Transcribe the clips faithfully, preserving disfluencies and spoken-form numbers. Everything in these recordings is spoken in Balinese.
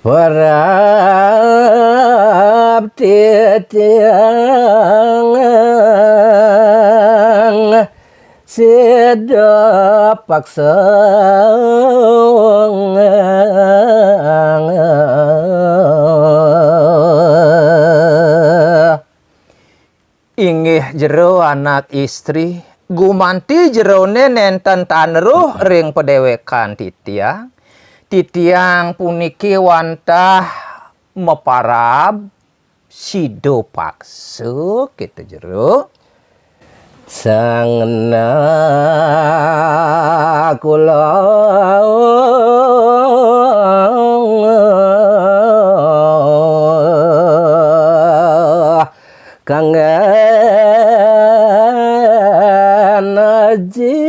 Parab titiang sida paksa. Inggih jero anak istri, gumanti jerone nenten taneruh ring padewekan titiang. Titiang puniki wantah maparab sida paksa kita jero. Sang nakula kanggen aji.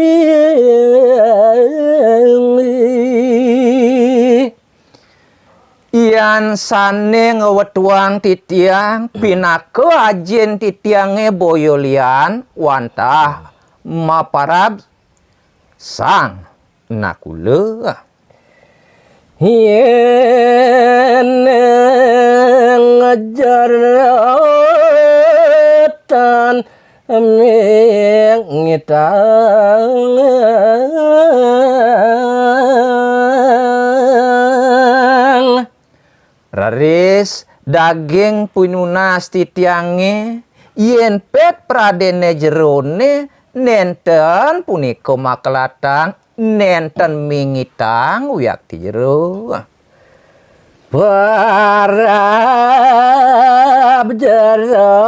Yan sane ngwetuang titiang pinaka ajin titiange boya lian wantah maparab sang nakula. Yen ngejerotan mingitang. Raris daging pinunas titiange, yen pet pradene jerone nenten punika makelatang, nenten mingitang wiakti jero. Parab jero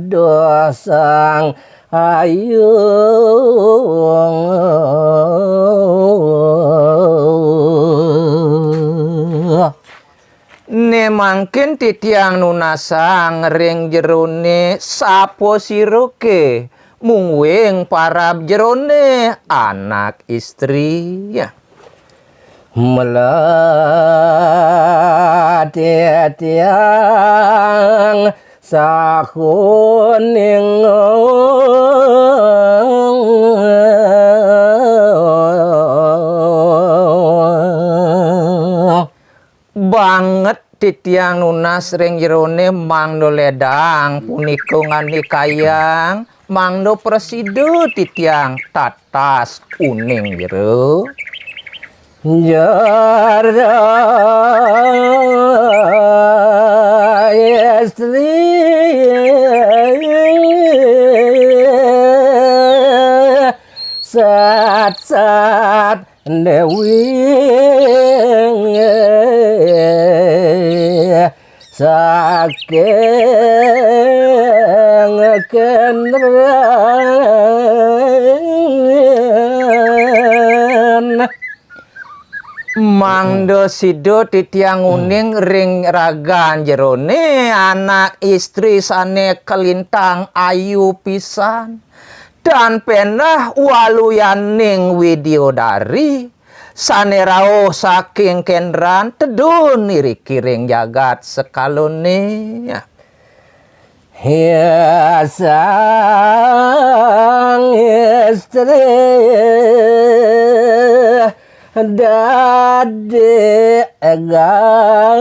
dosang ayu. Ne mangkin titiang nunasang ring jerone, sapa sira ke mungguing parab jerone anak istri. Mula titiang sakuning banget titiang nunas ring jerone mangda ledang punika ngandikayang, mangda prasida titiang tatas uning jero. Jero istri sat sat Dewi saking kendran. Mangda sida titiang uning ring ragan jerone anak istri sane kalintang ayu pisan. Tan pendah waluyaning widyadari sane rauh saking kendran tedun iriki ring jagat sekalone. Ya sang istri dadi egar.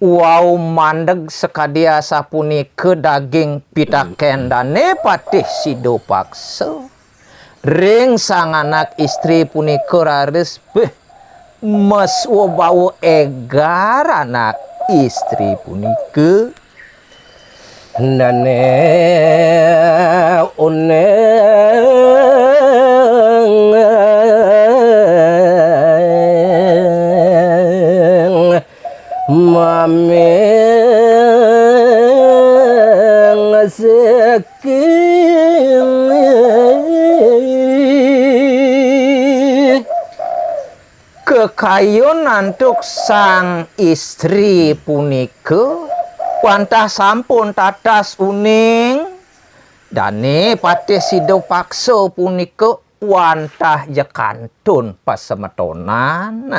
Wau mandeg sakadi asapunika daging pitaken dane patih sida paksa. Ring sang anak istri punika raris, beh, meswa bawa egar anak istri punika. Dane uning maming siki. Kekayun antuk sang istri punika wantah sampun tatas uning, dane patih sida paksa punika wantah ja kantun pasemetonan.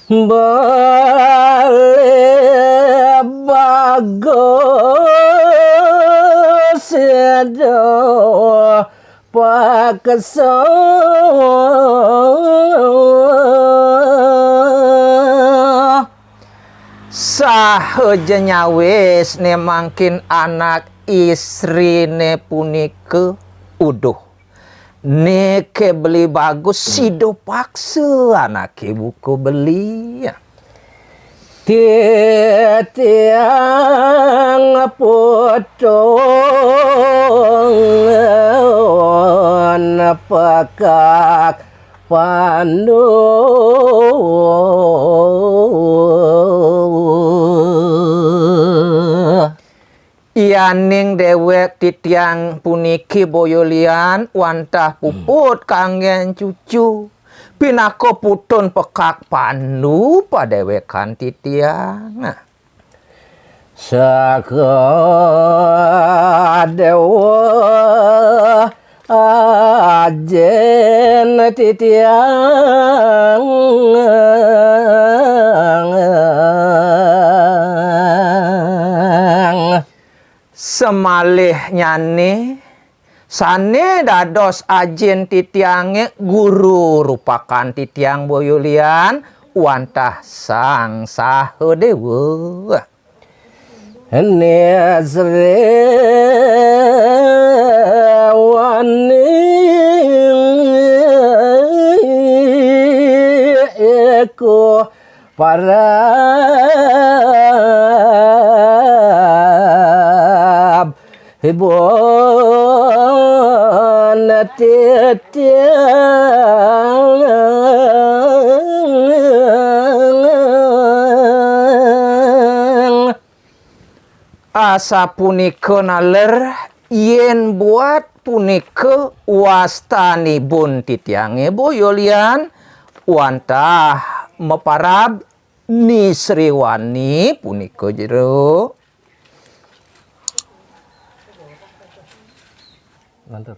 Bale Bagus do paksa. Sahaja nyawisné mangkin anak istriné punika, uduh. Né ké beli bagus sida paksa anaké buka beli. Titiang putun pekak pandu. Yaning déwék titiang puniki boya lian wantah puput kanggén cucu, pinaka putun pekak pandu padéwékan titiang. Saka déwa ajin titiang. Semalihnyané sané dados ajin titiangé guru rupakan titiang boya lian wantah Sang Sahadéwa. Nisréwani iku parab hibun titiang. Asapunika naler, yén buat punika wastanipun titiangé boya lian wantah maparab Nisréwani punika jero. Lantur.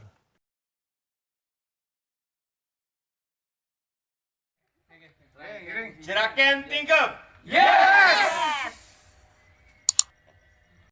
Jeraken tingkep. Yes.